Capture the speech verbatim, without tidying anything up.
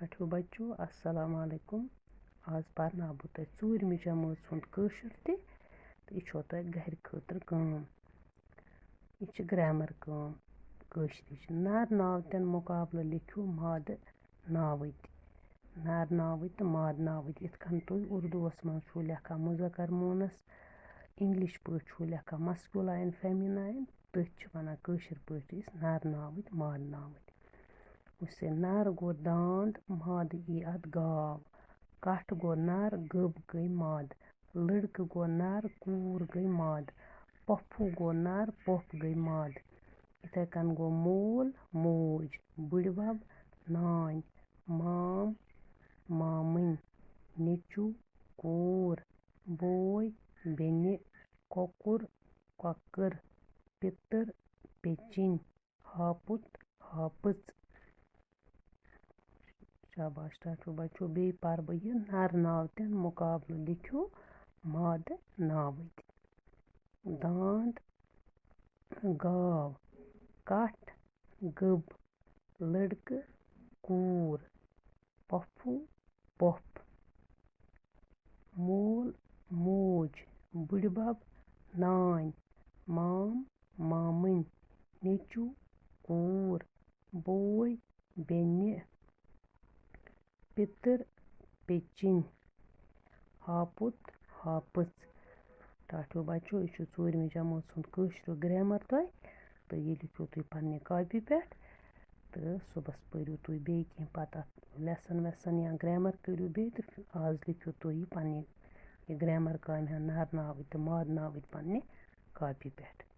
ٹاٹھیو بچو، السلام علیکم۔ آز پرناو بہٕ تۄہہِ ژوٗرمہِ جمٲژ ہُنٛد کٲشُر تہِ، تہٕ یہِ چھو تۄہہِ گرِ خٲطرٕ کٲم۔ یہِ چھِ گرامر کٲم کٲشرِچ۔ نر ناو تٮ۪ن مُقابلہٕ لیکھِو مادٕ ناوٕتۍ۔ نر ناوٕتۍ تہٕ مادٕ ناوٕتۍ، یِتھ کٔنۍ تُہۍ اردوٗوَس منٛز چھُو لیکھان مُذکر مونس، انگلش پٲٹھۍ چھُو لیکھان masculine feminine، تٔتھۍ چھِ وَنان کٲشِر پٲٹھۍ أسۍ نر ناوٕتۍ مادٕ ناوٕتۍ۔ وٕچھ سا، نر گوٚو داند، مادٕ ای اَتھ گاو۔ کَٹھ گوٚو نر، گٔب گٔے ماد۔ لٔڑکہٕ گوٚو نر، کوٗر گٔے ماد۔ پۄپھوٗ گوٚو نر، پۄپھ گٔے ماد۔ یِتھَے کٔنۍ گوٚو مول، موج، بٕڈِبب، نانۍ، مام، مامٕنۍ، نیٚچوٗ، کوٗر، بوے، بیٚنہِ، کۄکُر، کۄکٕر، پِتٕر، پیٚچِنۍ، ہاپُت، ہاپٕژ۔ شاباش ٹاٹھیو بچو، بیٚیہِ پَرٕ بہٕ یہِ نر ناو تٮ۪ن مُقابلہٕ لیکھِو مادٕ ناوٕتۍ۔ داند، گاو، کَٹھ، گٔب، لٔڑکہٕ، کوٗر، پۄپھوٗ، پۄپھ، مول، موج، بٕڈِبب، نانۍ، مام، مامٕنۍ، نیٚچوٗ، کوٗر، بوے، بیٚنہِ، پِتٕر، پیٚچِنۍ، ہاپُت، ہاپٕژ۔ ٹاٹھیو بچو، یہِ چھُ ژوٗرمہِ جمٲژ ہُنٛد کٲشرُک گرامر تۄہہِ، تہٕ یہِ لیکھِو تُہۍ پننہِ کاپی پٮ۪ٹھ، تہٕ صُبحس پٔرِو تُہۍ بیٚیہِ کینٛہہ پتہٕ اَتھ lesson ویسن یا گرامر کٔرِو بیٚیہِ، تہٕ آز لیکھِو تُہۍ یہِ پننہِ یہِ گرامر کامہِ ہن نر ناوٕتۍ تہٕ ماد ناوٕتۍ پننہِ کاپی پٮ۪ٹھ۔